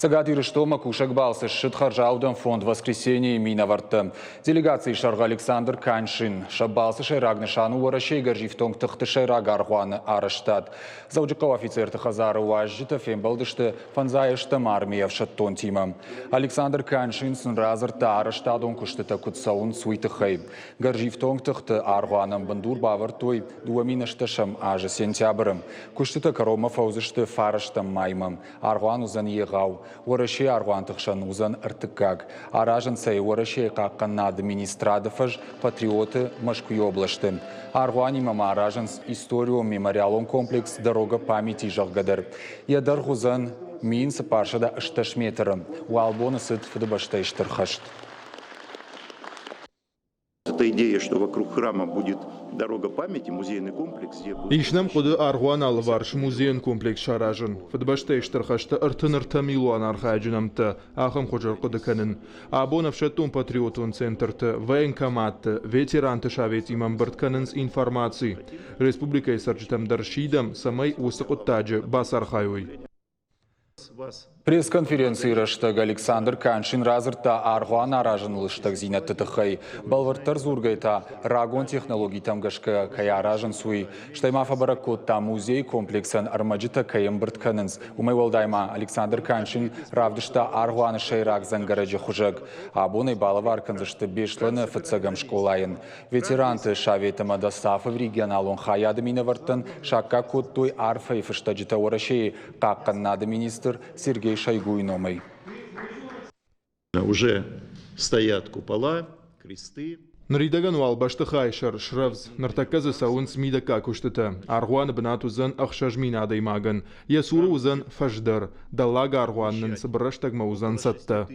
Цӕгат Ирыстонмӕ кусӕг балцы ссыд хӕрзаудӕн фонд «Воскресенье»-йы минӕвӕрттӕ. Делегацийы сӕргъ Александр Каншин. Сӕ балцы сӕйраг нысан у Уӕрӕсейы гӕрзифтонг тыхты сӕйраг аргъуаны арӕзтад. Дзӕуджыхъӕуы офицерты хӕдзары уазджытӕ фембӕлдысты фӕндзай ӕстӕм армийы ӕфсӕддонтимӕ. Александр Каншин сын радзырдта, арӕзтадон куыстытӕ куыд цӕуынц, уый тыххӕй. Гӕрзифтонг тыхты аргъуанӕн бындур бавӕрдтой 2008 азы сентябры. Куыстытӕ кӕронмӕ фӕуыдзысты фарӕстӕм маймӕ. Аргъуан уыдзӕн егъау. Уӕрӕсейы аргъуанты хсӕн уыдзӕн ӕртыккаг. Аразынц ӕй Уӕрӕсейы хъахъхъӕнынады министрады фӕз Патриоты Мӕскуыйы областы. Аргъуанимӕ ма аразынц историон-мемориалон комплекс «Дорога памяти», зӕгъгӕ дӕр. Йӕ дӕргъ уыдзӕн 1480 метры. Уал боны цыд Фыдыбӕстӕйы Стыр хӕст. Это идея, что вокруг храма будет дорога памяти, музейный комплекс, где будет... Ис нӕм хъуыды аргъуан алыварс музейон комплекс саразын. Фыдыбӕстӕйы Стыр хӕсты 33 милуан архайӕджы нӕмттӕ ахӕм хуызы ӕрхъуыды кӕнын. Абон ӕфсӕддон-патриотон центрты, военкоматты, ветеранты советимӕ ӕмбырд кӕнынц информаци. Республикӕйы цӕрджытӕм дӕр сидӕм, цӕмӕй уыцы хъуыддаджы бацархайой. Пресс-конференцийы рӕстӕг Александр Каншин радзырдта аргъуан аразыны лыстӕгдзинӕдты тыххӕй. Бӕлвырддӕр дзургӕйӕ та, рагон технологитӕм гӕсгӕ кӕй аразынц, уый. Стӕй ма фӕбӕрӕг кодта, музейы комплексӕн ӕрмӕджытӕ кӕй ӕмбырд кӕнынц. Уымӕй уӕлдай ма Александр Каншин равдыста аргъуаны сӕйраг дзӕнгӕрӕджы хуызӕг. Абон ӕй балӕвар кӕндзысты Беслӕны фыццӕгӕм скъолайӕн. Ветеранты совет ӕмӕ ДОСААФ-ы регионалон хайады минӕвӕрттӕн саккаг кодтой арфӕйы фыстӕджытӕ Уӕрӕсейы хъахъхъӕнынады министр Сергей Шойгуйы номӕй. Уже стоят купола, кресты. Ныридӕгӕн уал бӕстыхайы сӕр срӕвдз. Ныртӕккӕ дзы цӕуынц мидӕггаг куыстытӕ. Аргъуаны бынат уыдзӕн 6000 адӕймагӕн. Йӕ цуры уыдзӕн фӕз дӕр. Дӕллаг аргъуан нын цыбыр рӕстӕгмӕ уыдзӕн цӕттӕ.